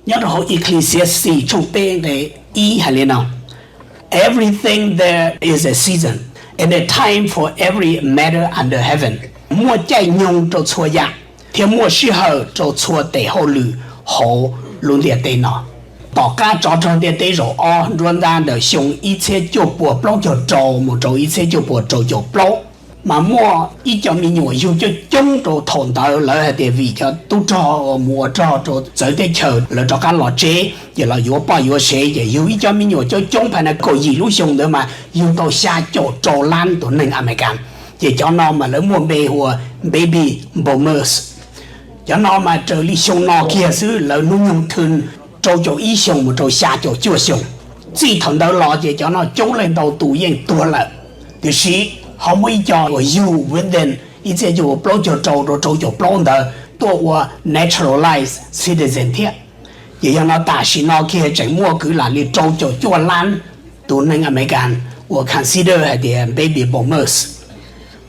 Nyob rau hauv Ecclesiastes tshooj peb nqe ib hais li no: Everything there is a season, and a time for every matter under heaven. Muaj caij nyoog rau txhua yam, thiab muaj sij hawm rau txhua tes hauj lwm hauv lub ntiaj teb no. Tom qab tsov rog ntiaj teb zaum ob nruab nrab ntawm xyoo ib txhiab cuaj puas plaub caug rau mus rau ib txhiab cuaj puas rau caum plaub, mas muaj ib co me nyuam yug coob coob rau thaum ntawd. Lawv hais tias vim cov tub rog uas mus ua rog rau txawv teb chaws lawv rov qab los tsev ces los yuav poj yuav sev, ces yug ib co me nyuam coob coob phais na, kaum yim lub xyoo ntawd mas yug tau xya caum rau lab tus neeg Amelikas. Ces cov no mas lawv muaj npe hu ua baby boomers. Cov no mas raws li xyoo no kiag xwb, lawv hnub nyoog thwj rau caum ib xyoos mus rau xya caum cuaj xyoos. Txij thaum ntawd los ces cov no coob leej ntau tus yeej tuag lawm. Tiam sis ho muaj ib co uas yug within ib txhiab cuaj puas plaub caug rau rau rau caum plaub ntawd tuaj ua naturalized citizen thiab. Ces yog no tam sim no kiag tseem muaj kwv lam li rau caum cuaj lab tus neeg Amelikas uas consider hais tias baby boomers.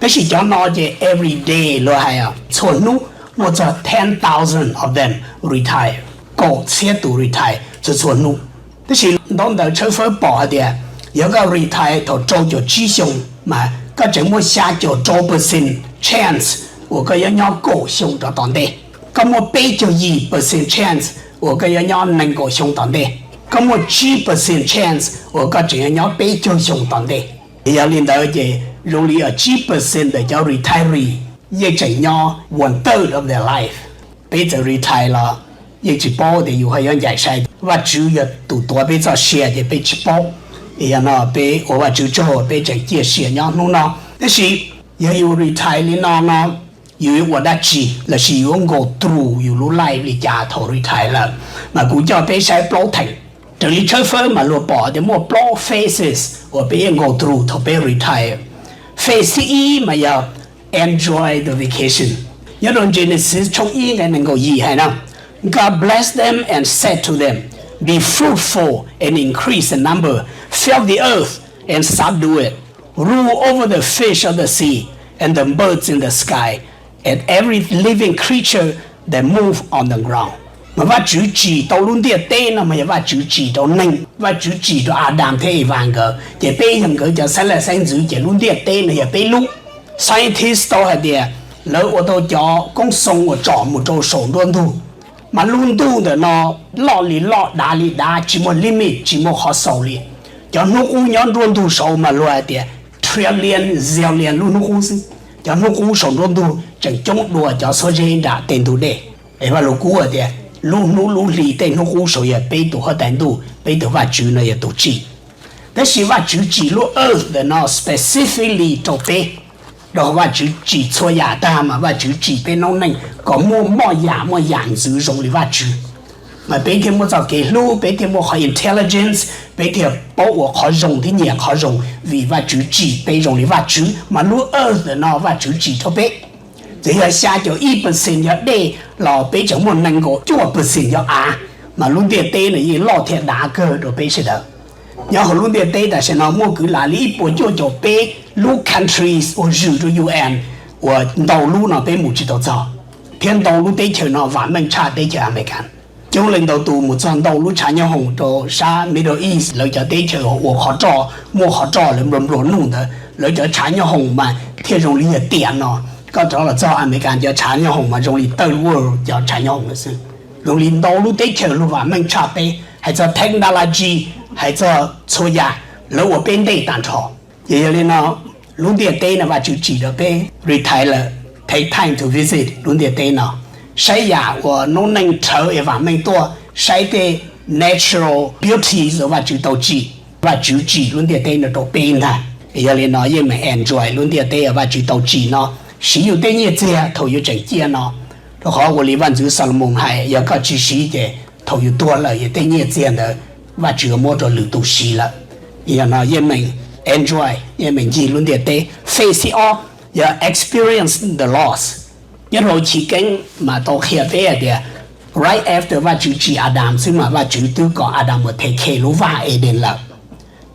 Tab sis cov no ces every day luag hais txhua hnub muaj txog ten thousand of them retire, kaum txhiab tus retire txhua txhua hnub. Tab sis ntaub ntawv tshawb fawb pom hais tias yog koj retire thaum rau caum tsib xyoo mas koj tseem muaj xya caum rau percent chance uas koj yuav nyob kaum xyoo rov tom ntej. Koj muaj peb caug yim percent chance uas koj yuav nyob nees nkaum xyoo tom ntej. Koj muaj tsib percent chance uas koj tseem yuav nyob peb caug xyoo tom ntej. Yog li ntawd ces zoo li tsib percent ntawm cov retiree yeej tseem nyob one third of their life. Peb txawm retire los yeej tsis paub tias yus ho yuav ncaim sai. Vajtswv yog tus tuav peb txoj sia ces peb tsis paub. Yog no peb ua Vajtswv tsaug peb tseem ciaj sia nyob hnub no. Tab sis yog yus retire li no no, yus yuav ua dab tsi lossis yus yuav go through yus lub life li cas thaum retire lawm? Mas kuv coj peb saib plaub theem. Raws li tshawb fawb mas luag pom tias muaj plaub phases uas peb yuav go through thaum peb retire. Phase thib ib mas yog enjoy the vacation. Nyob rau Genesis tshooj ib nqe nees nkaum yim hais no: God blessed them and said to them, be fruitful and increase in number, fill the earth and subdue it, rule over the fish of the sea and the birds in the sky and every living creature that move on the ground. Mas Vajtswv tsim tau lub ntiaj teb no mas yog Vajtswv tsim rau neeg, Vajtswv tsim rau Adas thiab Evas nkawd, ces peb yog nkawd cov xeeb leej xeeb ntxwv, ces lub ntiaj teb no yog peb lub. Scientist tau hais tias lawv ua tau cov koob xoo uas tsom mus rau saum nruab ntug, mas lub ntuj ntawm no loj li loj, dav li dav, tsis muaj limit, tsis muaj qhov xaus li. Cov hnub qub nyob nruab ntug saud mas luag hais tias trillion, zillion lub hnub qub xwb. Cov hnub qub saum nruab ntug tseem coob dua cov xuab zeb nram tej ntug dej. Es Vaj Lug Kub hais tias lub hnub lub hli tej hnub qub saud yog peb tus Huab Tais Ntuj, peb tus Vajtswv no yog tus tsim. Tab sis Vajtswv tsim lub earth ntawm no specifically rau peb. Rau qhov Vajtswv tsim txhua yam tag mas Vajtswv tsim peb noob neej kom muaj moj yam moj yam ntxwv zoo li Vajtswv, mas peb thiaj muaj txoj kev hlub, peb thiaj muaj qhov intelligence, peb thiaj paub ua qhov zoo thiab nyiam qhov zoo, vim Vajtswv tsim peb zoo li Vajtswv. Mas lub earth ntawm no Vajtswv tsim rau peb. Txawm yog xya caum ib percent yog dej los peb tseem muaj nees nkaum cuaj percent yog av, mas lub ntiaj teb no yeej loj thiab dav kawg rau peb sawv daws. Nyob hauv lub ntiaj teb tam sim no muaj kwv lam li ib puas cuaj caum peb lub countries uas zwm rau U N, uas ntau lub no peb mus tsis tau txog, thiab ntau lub teb chaws no vam meej tshaj teb chaws Amelikas. Coob leej ntau tus mus txog ntau lub tshav nyob hoom rau sab Middle East, lawv cov teb chaws uas qhov roj, muaj qhov roj lawv nplua nplua nuj ntawd, lawv cov tshav nyob hoom mas thiaj zoo li yog tiam no. Koj rov los txog Amelikas cov tshav nyob hoom mas zoo li third world cov tshav nyob hoom xwb. Zoo li ntau lub teb chaws luag vam meej tshaj peb, hais txog technology, hais txog txhua yam, lawv ua peb ntej tag nrho. Ces yog li no, lub ntiaj teb no Vajtswv tsim rau peb retire lawm, take time to visit lub ntiaj teb no, saib yam uas noob neej rhawv es vam meej tuaj, saib tej natural beauties uas Vajtswv tau tsim. Vajtswv tsim lub ntiaj teb no rau peb ntag. Yog li no yeej meem enjoy lub ntiaj teb uas Vajtswv tau tsim no, siv yus tej nyiaj txiag thaum yus tseem ciaj no. Rau qhov ua li Vaj Ntxwv Xalumoos hais, yog koj tsis siv ces thaum yus tuag lawm yus tej nyiaj txiag ntawd Vajtswv muab rau lwm tus siv lawm. Yog no yeej meem enjoy, yeej meem ncig lub ntiaj teb. Phase thib ob yog experience the loss. Nyob rau Chiv Keeb mas tau qhia peb hais tias right after Vajtswv tsim Adas xwb mas Vajtswv twb kom Adas mus them khe lub vaj Eden lawm.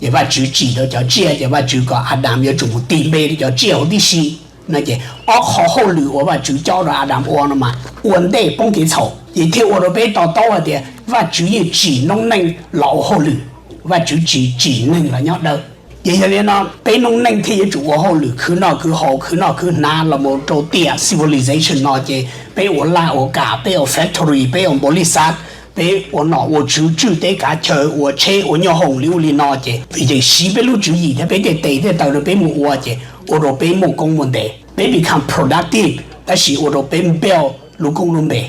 Ces Vajtswv tsim rau cov tsiaj, ces Vajtswv kom Adas yuav tsum mus tig npe rau cov tsiaj huv tib si. No ces ob qho hauj lwm uas Vajtswv cob rau Adam ua no mas ua ntej poob kev txhaum, ces thiaj ua rau peb to taub hais tias Vajtswv yeej tsim noob neej los ua hauj lwm, Vajtswv tsis tsim neeg los nyob dawb. Ces yog li no peb noob neej thiaj yuav tsum ua hauj lwm khwv noj khwv haus, khwv noj khwv hnav los mus rau tiam civilization no ces peb ua laj ua kam, peb ua factory, peb ua npaum li xav, peb ua nom ua tswv, tswj teb kav chaw, ua tsheb ua nyoob hoom li ub li no ces vim yeej siv peb lub tswv yim thiab peb tej tes tej taw rau peb mus ua ces ua rau peb muaj koob muaj npe, peb become productive, tab sis ua rau peb npauj lub koob lub npe.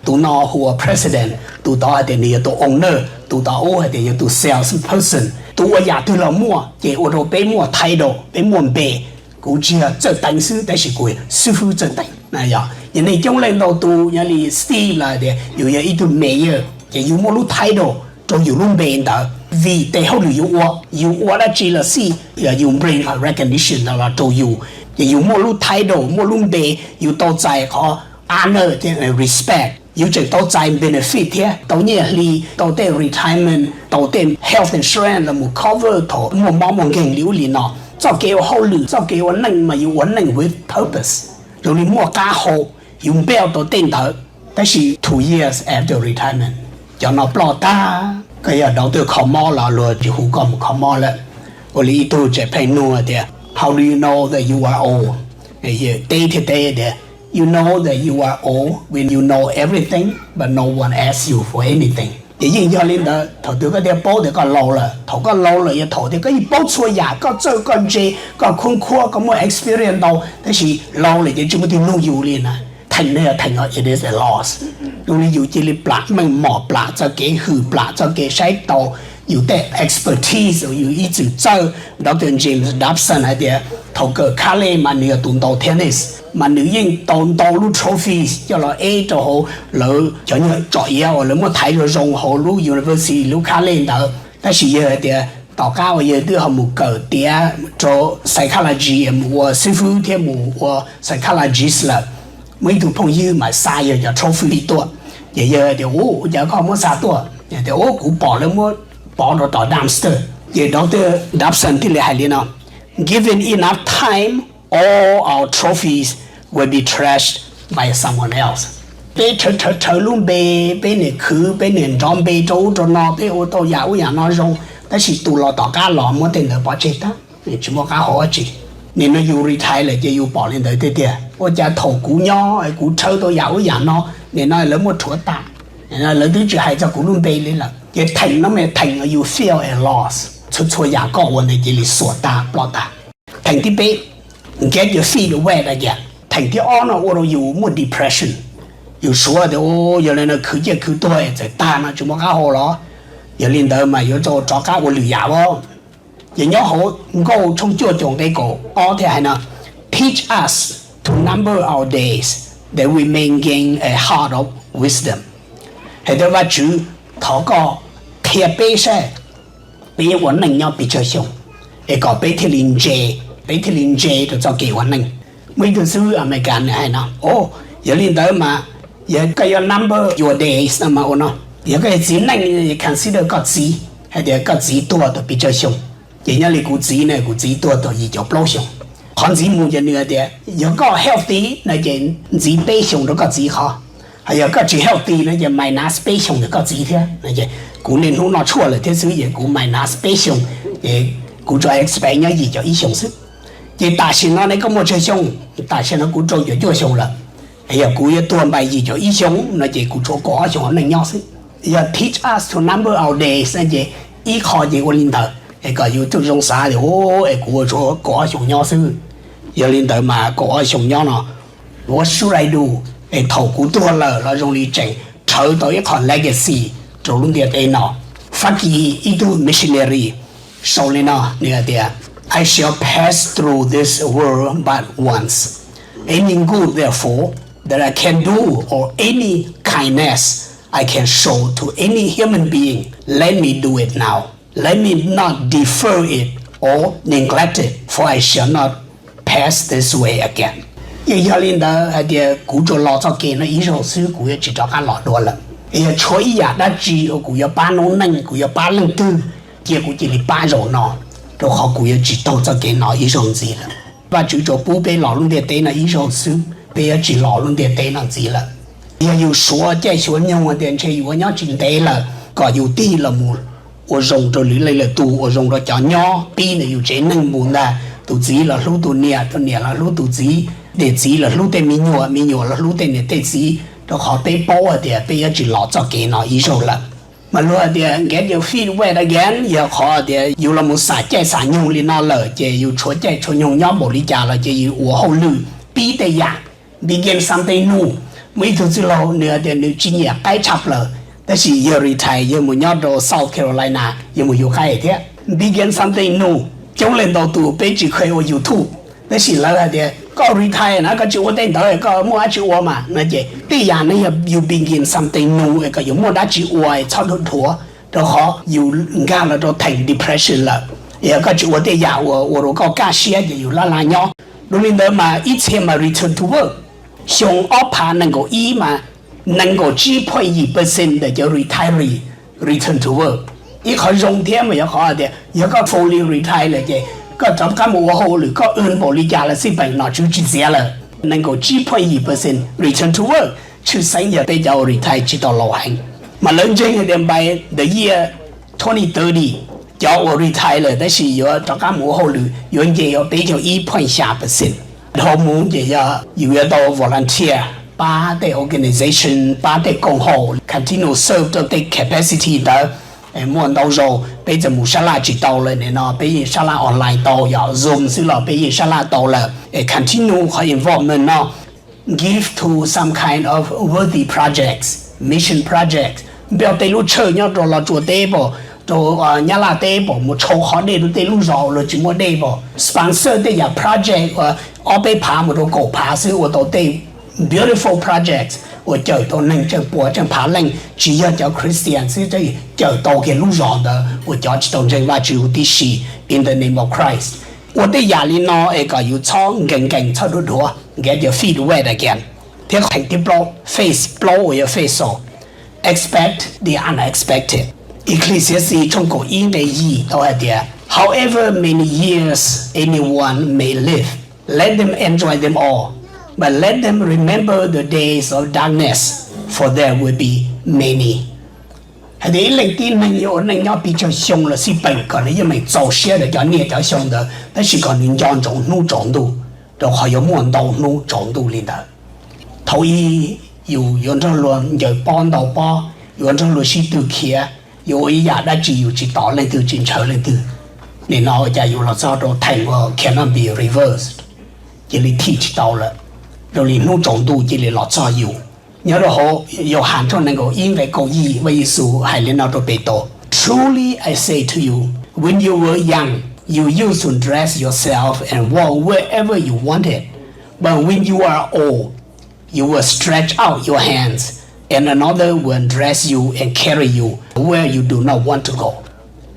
Tus no hu ua president, tus tod hais tias nws yog tus owner, tus tod ub hais tias yog tus sales person. Tus ua yam twg los muaj ces ua rau peb muaj title, peb muaj npe. Kuv tsis yog txawj teev xwb tab sis kuv xib fwb txawj teev. Yog nej coob leej ntau tus nyob li Steve los tias yus yog ib tug mayor ces yus muaj lub title rau yus lub npe ntawd vim tes hauj lwm yus ua, yus ua dab tsi los xij yog yus bring a recognition no los rau yus, ces yus muaj lub title, muaj lub npe, yus tau txais qhov honor thiab respect, yus tseem tau txais benefit thiab, tau nyiaj hli, tau tej retirement, tau tej health insurance los mus cover thaum muaj mob muaj nkeeg li ub li no. Txoj kev ua hauj lwm, txoj kev ua neej mas yus ua neej with purpose, zoo li muaj qab hau, yus npauj tau tej ntawd. Tab sis two years after retirement, cov no ploj tag, koj yog dauv twg kho mob los luag tsis hu koj mus kho mob lawm. Ua li ib tug tseem pheej nug tias, how do you know that you are old? Teb thiab teb tias, you know that you are old when you know everything but no one asks you for anything. Ces yeej yog li ntawd, thaum twg koj thiaj paub tias koj laus lawm? Thaum koj laus lawm yog thaum tias koj yeej paub txhua yam, koj txawj koj ntse, koj khuab khuab, koj muaj experience ntau, tab sis laus lawm ces tsis muaj tus nug yus li na. Theem no yog theem, it is a loss. Zoo li yus cia li plam meej mom, plam txoj kev hwm, plam txoj kev saib taus, yus tej expertise uas yus ib txwm txawj. Doctor James Dobson hais tias thaum kawm college mas nws yog tus ntaus tennis, mas nws yeej tau ntau lub trophies coj los ev rau hauv lawv cov nyuag tsom iav uas lawv muab thaiv zoo zoo hauv lub university, lub college ntawd. Tab sis yog hais tias tom qab uas yog twb ho mus kawm tiav rau psychology, mus ua xib fwb thiab mus ua psychologist lawm, muaj ib tug phooj ywg mas xa yawg cov trophy tuaj, ces yawg tias, ua cas koj muab xa tuaj? Tias, ua kuv pom lawv muab pov rau tom dumpster. Ces Doctor Dobson thiaj li hais li no, given enough time, all our trophies will be trashed by someone else. Peb rhawv rhawv rhawv lub npe, peb niam khwv, peb niam nrov npe rau ub rau no, peb ua tau yam ub yam no zoo, tab sis tus los tom qab los muab tej ntawd pov tseg tag, tsis muaj qab hau dab tsi. Nim no yus retire lawm ces yus pom li ntawd tiag tiag, ua cas thaum kuv nyob kuv rhawv tau yam ub yam no, nim no lawv muab rhuav tas, lawv twb tsis hais txog kuv lub npe li lawm. Ces theem no mas theem uas yus feel a loss, txhua txhua yam koj ua ntawd cia li xuas tag ploj tag. Theem thib peb, get your feet wet again. Theem thib ob no ua rau yus muaj depression. Yus suav tias, yog li no khwv ciaj khwv tuag txawm tag no tsis muaj qab hau los? Yog li ntawd mas yuav tau rov qab ua lwm yam os. Ces nyob hauv Nkauj tshooj cuaj caum nqe kaum ob thiaj hais no, teach us to number our days that we may gain a heart of wisdom. Hais tias, Vajtswv, thov koj qhia peb saib peb ua neej nyob pes tsawg xyoo, es kom peb thiaj li ntse, peb thiaj li ntse rau txoj kev ua neej. Muaj ib tug xib hwb Amelikas nws hais no, o, yog li ntawd mas yog koj yuav number your days no mas ua no, yog koj yog txiv neej, consider koj txiv, hais tias koj txiv tuag tau pes tsawg xyoo. Ces nyob li kuv txiv ne, kuv txiv tuag tau yim caum plaub xyoo. Qhov ntxiv mus ces nws hais tias yog koj healthy no ces ntxiv peb xyoo rau koj txiv qhov, hos yog koj tsis healthy no ces minus peb xyoo ntawm koj txiv thiab. Kuv niaj hnub noj tshuaj lawm thiab xwb ces kuv minus peb xyoo, ces kuv tsuas expect nyob yim caum ib xyoo xwb. Ces tam sim no ne koj muaj tsawg xyoo? Tam sim no kuv rau caum cuaj xyoo lawm. Yog kuv yuav tuag npaum yim caum ib xyoo no ces kuv tshuav kaum ob xyoo neej nyob xwb. Yog teach us to number our days no ces ib qho ces ua li ntawd es kom yus thiaj zoo xav tias, es kuv ua tshuav kaum ob xyoo nyob xwb. Yog li ntawd mas kaum ob xyoo nyob no, what should I do? Es thaum kuv tuag lawm los zoo li tseem rhawv tau ib qho legacy rau lub ntiaj teb no. Fab Kis ib tug missionary sau li no, nws hais tias, I shall pass through this world but once. Any good, therefore, that I can do or any kindness I can show to any human being, let me do it now. Let me not defer it or neglect it, for I shall not pass this way again. Ces yog li ntawd hais tias kuv tsuas los txoj kev no ib zaug xwb, kuv yuav tsis rov qab los dua lawm. Yog tshuav ib yam dab tsi uas kuv yuav pab noob neej, kuv yuav pab leej twg, cia kuv cia li pab zaum no, rau qhov kuv yuav tsis taug txoj kev no ib zaug ntxiv lawm. Vajtswv tsuas pub peb los lub ntiaj teb no ib zaug xwb, peb yuav tsis los lub ntiaj teb no ntxiv lawm. Yog yus suav caij suav nyoog tias ntshe yus ua nyob tsis ntev lawm, kom yus tig los mus ua zoo rau lwm leej lwm tus, ua zoo rau cov nyob pib ntawm yus tsev neeg mus ntag. Tus txiv los hlub tus niam, tus niam los hlub tus txiv, niam txiv los hlub tej me nyuam, me nyuam los hlub tej niam tej txiv, rau qhov peb paub hais tias peb yuav tsis los txoj kev no ib zaug lawm. Mas luag hais tias get your feet wet again, yog qhov tias yus los mus xam caij xam nyoog li no lawm ces yus tshuav caij tshuav nyoog nyob npaum li cas los ces yus ua hauj lwm pib tej yam, begin something new. Muaj ib tug txwj laug nws hais tias nws tsis nyiam qaib tshaj plaws, tab sis yawg retire, yawg mus nyob rau South Carolina, yawg mus yug qaib thiab. Begin something new. Coob leej ntau tus peb tsis kheev ua YouTube, tab sis lawv hais tias koj retire na, koj tsis ua tej ntawd koj muaj dab tsi ua mas no ces tej yam no yog yus begin something new es kom yus muaj dab tsi ua es txhob dhuav dhuav, rau qhov yus nkag los rau theem depression lawm. Yog koj tsis ua tej yam uas ua rau koj kaj siab ces yus laj laj nyob. Dua li ntawd mas ib txhia mas return to work, xyoo ob phav nees nkaum ib mas nees nkaum tsib point yim percent ntawm cov retiree return to work. Ib qhov zoo thiab mas yog qhov tias yog koj fully retire lawm ces koj rov qab mus ua hauj lwm koj earn npaum li cas los xij peem nom tswv tsis txiav lawm. Nees nkaum tsib point yim percent return to work, tshwj xeeb yog peb cov uas retire tsis tau laus heev. Mas lawv ntseeg hais tias by the year twenty thirty, cov uas retire lawm tab sis yuav rov qab mus ua hauj lwm yuav nce yuav peb caug ib point xya percent. Dhau mus ces yog yus yuav tau volunteer, pab tej organization, pab tej koom haum, continue serve rau tej capacity ntawd. Muaj ntau zaus peb txawm mus sab laj tsis tau lawm, nim no peb yeej sab laj online tau, yog Zoom xwb los peb yeej sab laj tau lawm. Continue qhov involvement no, give to some kind of worthy projects, mission projects. Npaj tej lub tshawj nyob rau Los Tsuas teb pom, rau Nyab Laj teb pom, mus tshau qhov dej rau tej lub zos uas luag tsis muaj dej pom, sponsor tej yam project uas ob peb phav mus rau kaum phav xwb ua tau tej beautiful projects uas cawm tau neeg tsheej pua tsheej phav leej, tsis yog cov Christian xwb, cawm tau kiag lub zos ntawd uas cov tsis tau ntseeg Vajtswv huv tib si, in the name of Christ. Ua tej yam li no es kom yus txhob nkees nkees, txhob dhuav dhuav, get your feet wet again. Thiab theem thib plaub, phase plaub uas yog phase xoo, expect the unexpected. Ecclesiastes tshooj kaum ib nqe yim tau hais tias, however many years anyone may live, let them enjoy them all, but let them remember the days of darkness, for there will be many. Hais tias ib leej tib neeg yuav ua neej nyob pes tsawg xyoo los xij peem, kom nws yeej meem txaus siab rau cov niaj cov xyoo ntawd, tab sis kom nws nco ntsoov hnub tsaus ntuj, rau qhov yuav muaj ntau hnub tsaus ntuj li ntawd. Thaum ub yus yuav nrog luag ncaws pob ntaus pob, yuav nrog luag sib tw khiav, yuav ua ib yam dab tsi yus tsis tos leej twg tsis ntshaw leej twg. Nim no ua cas yus los txog rau theem uas cannot be reversed, cia li thim tsis tau lawm, zoo li hnub tsaus ntuj cia li los txog yus. Nyob rau hauv Yauhas tshooj nees nkaum ib nqe kaum yim, Vaj Yexus hais li no rau Petus, truly I say to you, when you were young, you used to dress yourself and walk wherever you wanted. But when you are old, you will stretch out your hands, and another will dress you and carry you where you do not want to go.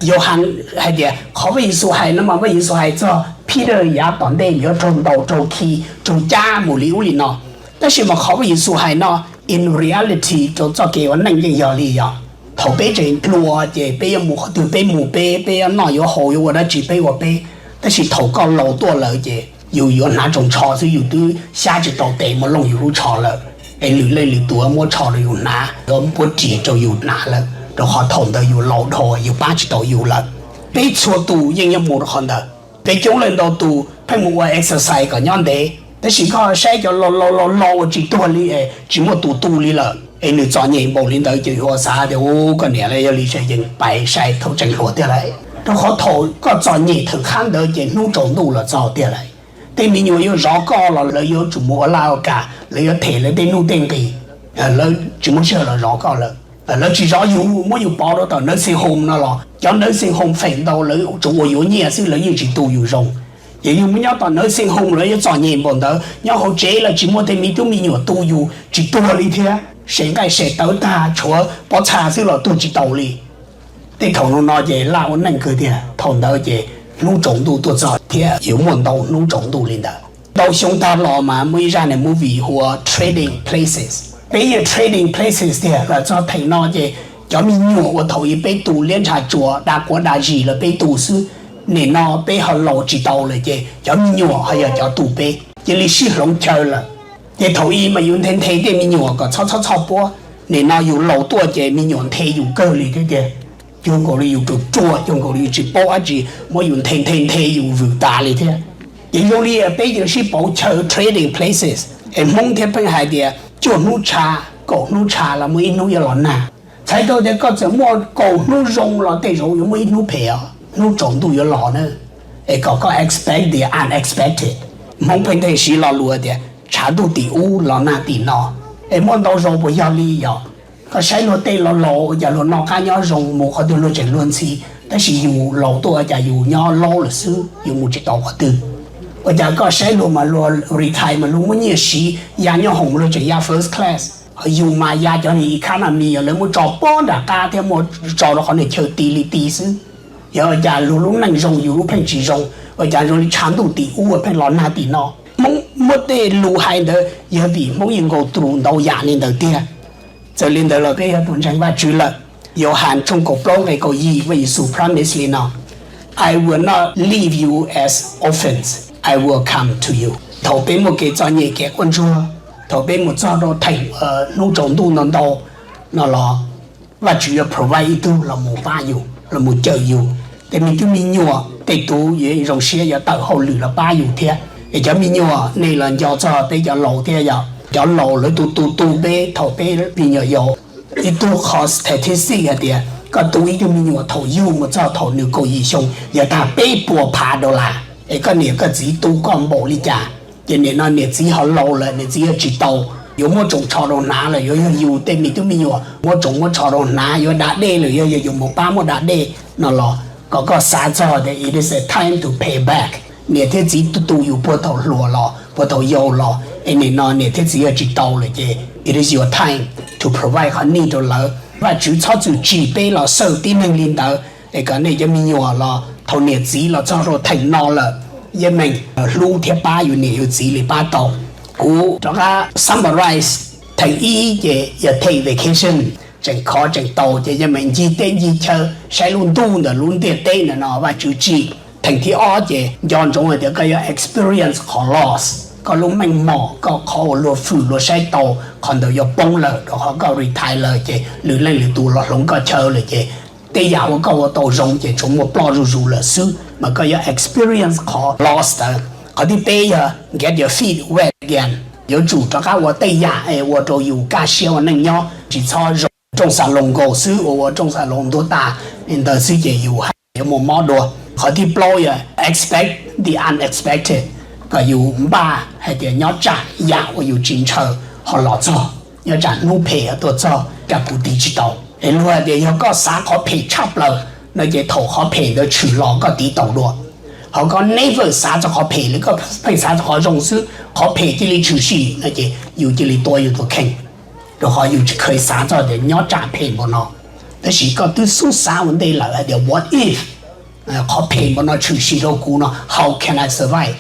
Yauhas hais tias qhov Vaj Yexus hais no mas Vaj Yexus hais txog Peter yav tom ntej yuav raug ntaus raug khi raug cab mus li ub li no. Tab sis mas qhov Vaj Yexus hais no, in reality rau txoj kev ua neej yeej yog li yog. Thaum peb tseem hluas ces peb yuav mus qhov twg peb mus peb, peb yuav noj yuav haus yuav ua dab tsi peb ua peb. Tab sis thaum koj laus tuaj lawm ces yus yuav hnav tsoos tsho xwb, yus twb xyab tsis tau tes mus looj yus lub tsho lawm, es lwm leej lwm tus muab tsho rau yus hnav, yuav muab ris rau yus hnav lawm, rau qhov thaum ntawd yus laus dhau yus pab tsis tau yus lawm. Peb txhua tus yeej yuav mus rau qhov ntawd. Peb coob leej ntau tus pheej mus ua exercise kom nyob ntev, tab sis koj saib cov laus laus laus laus uas tsis tuag li es tsis muaj tus tu li lawm, es nws txom nyem npaum li ntawd ces yuav xav tias u, koj niam, yog li saib yeej pais saib thaum tseem hluas tiag lawm. Rau qhov thaum koj txom nyem theem qhab ntawd ces hnub tsaus ntuj los txog tiag lawm. Tej me nyuam yuav zov koj los lawv yuav tsum mus ua laj ua kam, lawv yuav them lawv tej nuj tej nqis, lawv tsis muaj sij hawm los zov koj lawm. Lawv tsis zov yus, muab yus pov rau tom nursing home no los cov nursing home feem ntau lawv tsuas ua yuav nyiaj xwb, lawv yeej tsis tu yus zoo. Ces yus mus nyob tom nursing home lawv yuav txom nyem npaum ntawd, nyob hauv tsev los tsis muaj tej me tub me nyuam tu yus, tsis tuag li thiab, sem nqaij sem tawv tag, tshuav pob txha xwb los tuag tsis tau li. Tej thaum no no ces laj ua neej kawg tiag, thaum ntawd ces hnub tsaus ntuj tuaj txog thiab yuav muaj ntau hnub tsaus ntuj li ntawd. Ntau xyoo tag los mas muaj ib zaj niag movie hu ua Trading Places. Peb yeej Trading Places tiag, los txog theem no ces cov me nyuam uas thaum ub peb tu liab ntsha tsuas da quav da zis los peb tu xwb, Nim no peb ho laus tsis tau lawm ces cov me nyuam ho yog cov tu peb, cia li sib hloov chaw lawm. Ces thaum ub mas yus nthe nthe tej me nyuam kom txhob txhob txhoj pob, nim no yus laus tuaj ces me nyuam nthe yus kawg li thiab tiag. Cuag nkaus li yus ruam ruam, cuag nkaus li yus tsis paub dab tsi, muab yus nthe nthe nthe yus vwm tas li thiab. Ces zoo li peb yuav sib pauv chaw trading places, es Hmoob thiaj pheej hais tias cuaj hnub tshav kaum hnub tshav los muaj ib hnub yuav los nag. Txhais tau tias koj txawm muaj kaum hnub zoo los tej zaum yuav muaj ib hnub phem os, hnub tsaus ntuj yuav los na. Es kom koj expect the unexpected. Hmoob pheej tej siv lo lus tias tshav ntuj tim ub los nag tim no. Es muaj ntau zaus puas yog li? Yog koj saib luag tej laus laus ua cas luag noj qab nyob zoo mus qhov twg luag tseem luag ntxhi, tab sis yus laus tuaj ua cas yus nyob laub lawm xwb, yus mus tsis tau qhov twg. Ua cas koj saib luag mas luag retire mas luag muaj nyiaj siv, ya nyob hoom luag tseem ya first class, ho yus mas ya cov niag economy lawv muab tso pob nram qab thiab muab tso rau qhov niag chaw ti li ti xwb. Yog ua cas luag lub neej zoo yus lub pheej tsis zoo? Ua cas zoo li tshav ntuj tim ub pheej los nag tim no? Hmoob muab tej lus hais ntawd yog vim Hmoob yeej nkaus tus ntau yam li ntawd tiag. Txawm li ntawd los peb yog tus ntseeg Vajtswv lawm. Yauhas tshooj kaum plaub nqe kaum yim, Vaj Yexus promise li no: I will not leave you as orphans, I will come to you. Thaum peb muaj kev txom nyem kev quaj ntsuag, thaum peb mus txog rau theem hnub tsaus ntuj ntau ntau no los Vajtswv yuav provide ib tug los mus pab yus, los mus cawm yus. Tej me tub me nyuam tej tub yuav zoo siab yuav tawm hauj lwm los pab yus thiab. Es cov me nyuam nej los nco txog peb cov laus thiab, yog cov laus lawv tus tu tu peb thaum peb me nyuam yaus. Ib tug qhov statistic hais tias koj tu ib tug me nyuam thaum yug mus txog thaum nws kaum yim xyoo yog tag peb puas phav dollar. Es koj niam koj txiv tu koj npaum li cas, ces nim no niam txiv ho laus lawm niam txiv yuav tsis tau, yuav muab tsoos tsho rau hnav lawm yuav yog yus tej me tub me nyuam muab tsoos muab tsho rau hnav, yuav da dej lawm yuav yog yus mus pab muab da dej no los kom koj xav txog tias it is a time to pay back. Niam thiab txiv tu tu yus puag thaum hluas los puag thaum yau los, es nim no niam thiab txiv yuav tsis tau lawm ces it is your time to provide qhov nej rau lawv. Vajtswv txhob txwm tsim peb los xawj tib neeg li ntawd. Es kom nej cov me nyuam los thaum niam txiv los txog rau theem no lawm, yeej meem hlub thiab pab yus niam yus txiv li pab tau. Kuv rov qab summarize, theem ib ces yog take vacation, tseem khov tseem tau ces yeej meem ncig teb ncig chaw saib lub ntuj ntawm lub ntiaj teb ntawm no Vajtswv tsim. Theem thib ob ces nco ntsoov hais tias koj yuav experience qhov loss, koj lub meej mom, koj qhov uas luag fwm luag saib tau, qhov ntawd yuav poob lawm rau qhov koj retire lawm ces lwm leej lwm tus los hloov koj chaw lawm ces tej yam uas koj ua tau zoo ces tsuas muaj ploj zuj zus lawm xwb, mas koj yuav experience qhov loss ntawd. Qhov thib peb yog get your feet wet again, yuav tsum rov qab ua tej yam es ua rau yus kaj siab ua neej nyob, tsis txhob zoo rooj xas loos nkaus xwb, ua ua rooj xas loos ntuag tas li ntawd xwb ces yus haj yuav muaj mob dua. Qhov thib plaub yog expect the unexpected, kom yus npaj hais tias nyob tsam yam uas yus tsis ntshaw ho los txog, nyob tsam hnub phem tuaj txog cas kuv tiv tsis tau. Es luag hais tias yog koj xav qhov phem tshaj plaws no ces thaum qhov phem ntawd tshwm los koj tiv taus dua. Ho koj never xav txog qhov phem li, koj pheej xav txog qhov zoo xwb, qhov phem cia li tshwm sim no ces yus cia li tua yus tus kheej, rau qhov yus tsis kheev xav txog tias nyob tsam phem npaum no. Tab sis koj twb xub xav ua ntej lawm hais tias what if qhov phem npaum no tshwm sim rau kuv no, how can I survive?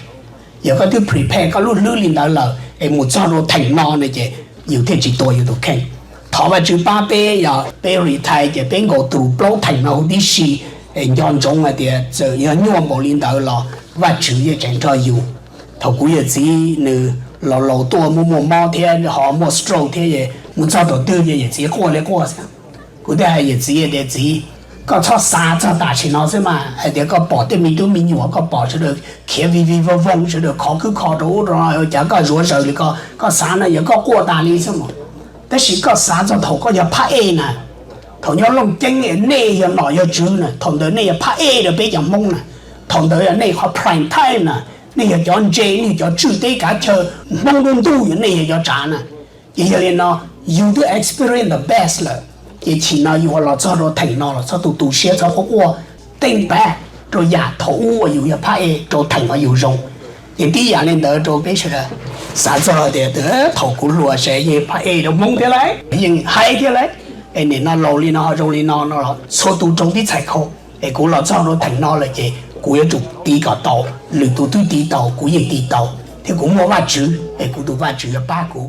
Yog koj twb prepare koj lub hlwb li ntawd lawm es mus txog rau theem no no ces yus thiaj tsis tua yus tus kheej. Thov Vajtswv pab peb, yog peb retire ces peb nkaus tus plaub theem no huv tib si, es nco ntsoov hais tias txawm yog nyuaj npaum li ntawd los Vajtswv yeej tseem nrog yus. Thaum kuv yawm txiv nws laus laus tuaj muaj muaj mob thiab ho muaj stroke thiab es mus txog thaum twg ces yawm txiv quaj li quaj xwb. Kuv thiaj hais yawm txiv tias, Txiv, koj txhob xav txog tam sim no xwb mas, hais tias koj pom tej me tub me nyuam, koj pom sawv daws khiav vij vij voog voog, sawv daws khov khwb kho rau ub rau no, ua cas koj zuav zaws li ko? Koj xav no yog koj quaj tas li xwb mas. Tab sis koj xav txog thaum koj yog phab ej na, thaum nyob Looj Ceeb nej yog nom yog tswv na, thaum ntawd nej yog phab ej rau peb cov Hmoob na. Thaum ntawd yog nej qhov prime time na, nej yog cov ntse, nej yog cov tswj teb kav chaw, Hmoob lub ntuj yog nej yog cov tsav na. Ces yog li no, yus twb experience the best lawm, ces chim no yus los txog rau theem no los txhob tu tu siab, txhob quaj quaj, think back rau yam thaum ub uas yus yog phab ej rau theem uas yus zoo. Ces tib yam li ntawd rau peb sawv daws, xav txog tias thaum kuv hluas ces yeej phab ej rau Hmoob thiab lauj, yeej hais thiab lauj, es nim no laus li no ho zoo li no no los txhua tus rau tib txhais khau. Es kuv los txog rau theem no lawm ces kuv yuav tsum tiv kom tau, lwm tus twb tiv tau kuv yeej tiv tau, thiab kuv muaj Vajtswv es kuv tus Vajtswv yuav pab kuv.